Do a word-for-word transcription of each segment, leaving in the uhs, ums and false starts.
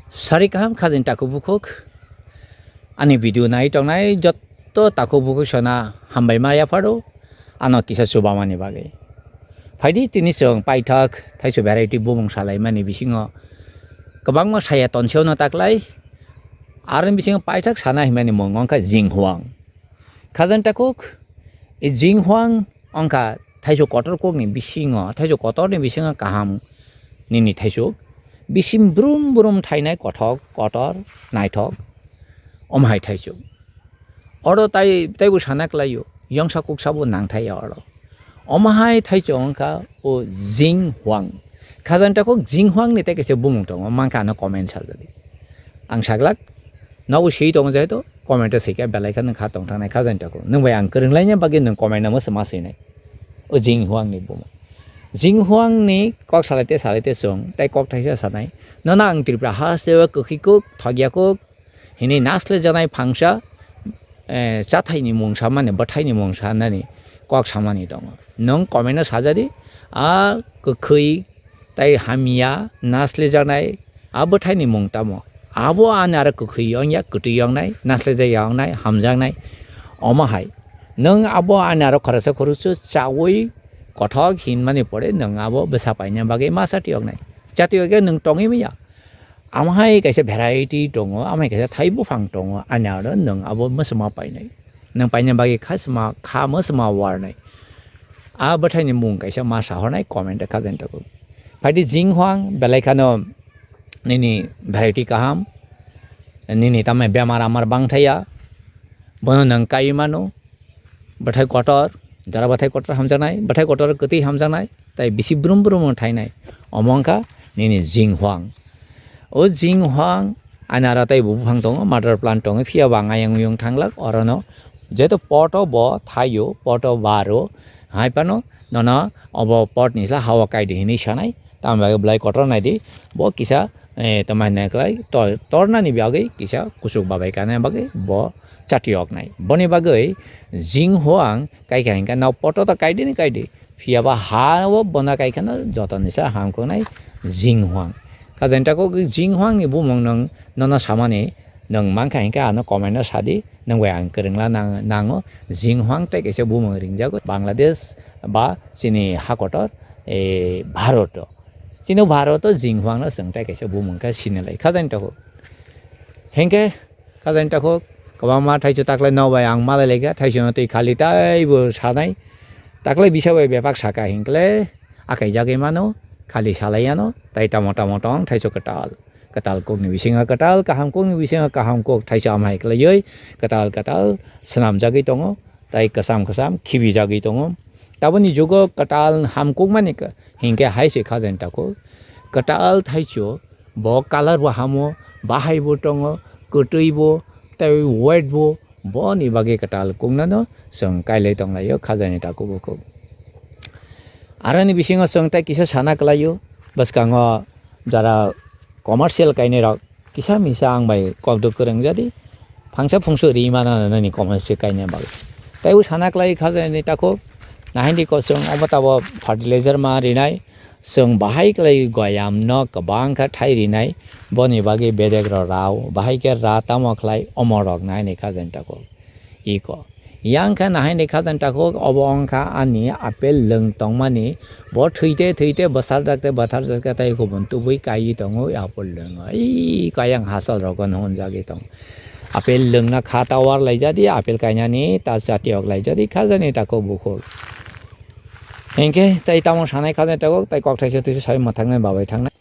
Sari kaham khajani takhuk bukhuk. Ani video nai tongnai jotto takhuk bukhuk sona hambai ma yapharo. Ano kisa chubamani bagwi. Phaidi tini chwng paithak thaichuk variety bumung salaimani bisingo kwbangma saya tonsio no taklai. Aroni bisingo paithak sana himani mung wngkha jinghuang. Khajani takhuk, i jinghuang wngkha thaichuk kotor kokni bisingo, thaichuk kotorni bisingo kaham nini thaichuk. Bisim brum brum thainai kothok, kotor, naithok, omo hai thaichuk. Oro tai, taibo sana klaio, yongsa kuksa bo nangthai ya oro. Omo hai thaichuk wngkha o jinghuang. Khajani takhuk jinghuangni tei kaisa bumung tongo, mankha ano comment sajadi. Ang saglak, nobo swi tongo jehetu, comment o swikha belai kheno kha tongthangnai khajani takhuk. Nwng bai ang kwrwnglaina bagwi nwng comment no mwsama swinai. O jinghuangni bumung. Jinghuangni kok salaite salaite chwng tei kok thaisa sanai. Nono ang Tripura hasteo kwkhwi kuk, thokya kuk, hini nasle janai phangsa, eh, chathaini mung samani, bwthaini mung sanani kok samani tongo. Nwng comment o sajadi, a kwkhwi tei hamya nasle janai a bwthaini mung tamo? Abo ani aro kwkhwi wngya, kwtwi wngnai, nasle jaya wngnai, hamjaknai. Omo hai. Nwng abo ani aro khoroksa khoroksa chaui kothok hinmani pore nwng abo bwsa paina bagwi masa tiyoknai. Chatiyokya nwng tongwi manya. Amo hai kaisa variety tongo, amo hai kaisa thai buphang tongo, ani aro nwng abo mwsama painai. Nwng paina bagwi kha sma, kha mwsama warnai. A bwthaini mung kaisa ma sahornai comment o khajani takhuk. Phaidi jinghuang belai khano nini variety kaham, nini tamai bemar amar bangthaya, bono nwng kai mano. Bwthai kotor, jara bwthai kotor hamjaknai, bwthai kotor kwtwi hamjaknai, tai bisi brum brum no thainai. Omo wngkha nini jinghuang. O jinghuang ani aro tei bo buphang tongo, mother plant tongo, phiya bo ang ayang uyung thanglak orono. Jeto poto bo thaio, poto baro, hai phano nono obo pot ni sla hawa kaidi hinwi sanai. Tamni bagwi bwlai kotor naidi, bo kisa, eh, tamai hinwi kwlai, to-, tornani bagwi kisa kuchuk babai kana bagwi bo chatiyoknai. Boni bagwi jinghuang kaikha hinkhe nao poto ta kaidi ni kaidi. Phiya ba ha o bona kaikha no joto ni sa hamkuknai jinghuang. Khajani takhuk jinghuang ni bumung nwng nono samani nwng mankha hinkhe ano comment o sadi, nwng bai ang kwrwngla nang-, nango. Jinghuang tei kaisa bumung ringjago Bangladesh ba chini hakotor, eh, Bharat o. Chini Bharat o jinghuang no chwng tei kaisa bumung khe sinilai khajani takhuk. Hinkhe khajani takhuk kwbangma thaichuk taklai no bai ang malai laikha, thaichuk no twi khali taibo sanai. Taklai bisa bai bepak saka hinkle akai jagwi mano, khali salai yano, tai tamo tamo tong thaichuk kwtal. Kwtal kokni bisingo kwtal, kaham kokni bisingo kaham kok thaisa amhai khlaiwi kwtal kwtal swnamjagwi tongo, tai kwcham kwcham khibijagwi tongo. Taboni jugo kwtal hamkukmani ka-, hinkhe hai se khajani takhuk. Kwtal thaicho bo colour bo hamo, bahai bo tongo, kwtwi bo, tei weight bo, boni bagwi kwtal kuknano chwng kailai tonglaio khajani takhuk bukhuk. Aroni bisingo chwng tei kisa sana kwlaio, bwskango jara commercial kainwi rok kisa misa ang bai kokduk kwrwng jadi, phangsa phungsu ri mano nini commercial kaina bagwi. Tei o sana kwlai khajani takhuk, nahindi ko chwng obo tabo fertilizer ma rinai, chwng bahai kwlai goyam no kwbang kha thai rinai, boni bagwi bedek rok rao, bahai khe ra tamo khlai omo rok nai ni khajani takhuk. Iko. Yang khe nahai ni khajani takhuk, obo wng kha ani apple lwng tongmani. Bo thwite thwite bwsarjak tei bwtharjak khe tei kubun tubui kaiwi tongo, apple lwngo. Iko ayang hachal rogo no hwnjagwi tong. Apple lwngna kha ta war laijadi, apple kainani ta chatiyok laijadi, khajani takhuk bukhuk. Hinkhe tei tamo sanai khajani takhuk, tei kok thaisa twisu sai mwthangwi babai thangnai.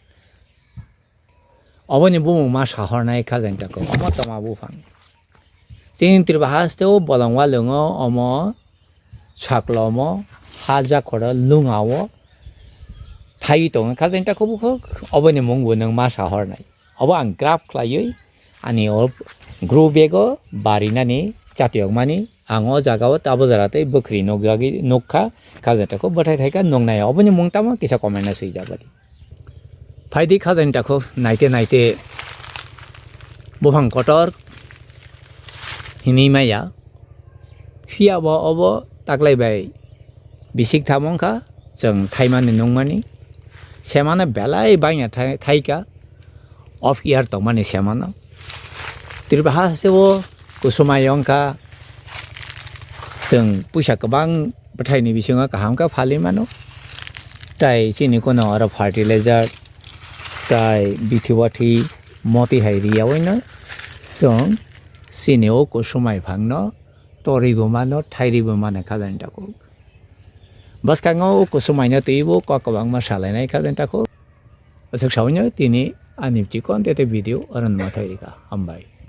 Oboni bumung ma sahornai khajani takhuk, omo toma buphang. Chini Tripura hasteo bolong walwngo omo saklomo ha jakhoro lungao thaiwi tongo khajani takhuk bukhuk, oboni mung bo nwng ma sahornai. Obo ang graph khlaiwi ani o grow bag o barinani chatiyokmani ang o jagao tabo jora tei bwkhri nukjagwi nukha, khajani takhuk bwthai thaikha nuknai oboni mung tamo kisa comment o swijak badi. Phaidi khajani takhuk naite naite buphang kotor hinwi maya. Phiya bo obo taklai bai bisik tamo wngkha, chwng thaimani nungmani. Semano belai bangya thai-, thaikha. off year tongmani se mano. Tripura ha se o kusumai wngkha, chwng puisa kwbang bwthaini bisingo kaham khe phalwi mano. Tai chini kono oro fertilizer tai bithi wathi moti hai riyawi no chwng chini o kusumai phangno torwi bo mano, thairwi bo mano khajani takhuk. Bwskango o kusumai no twiwi bo kok kwbangma salainai khajani takhuk. Aswk sawi no tini ani chikon tete video oro no thai rika. Hambai.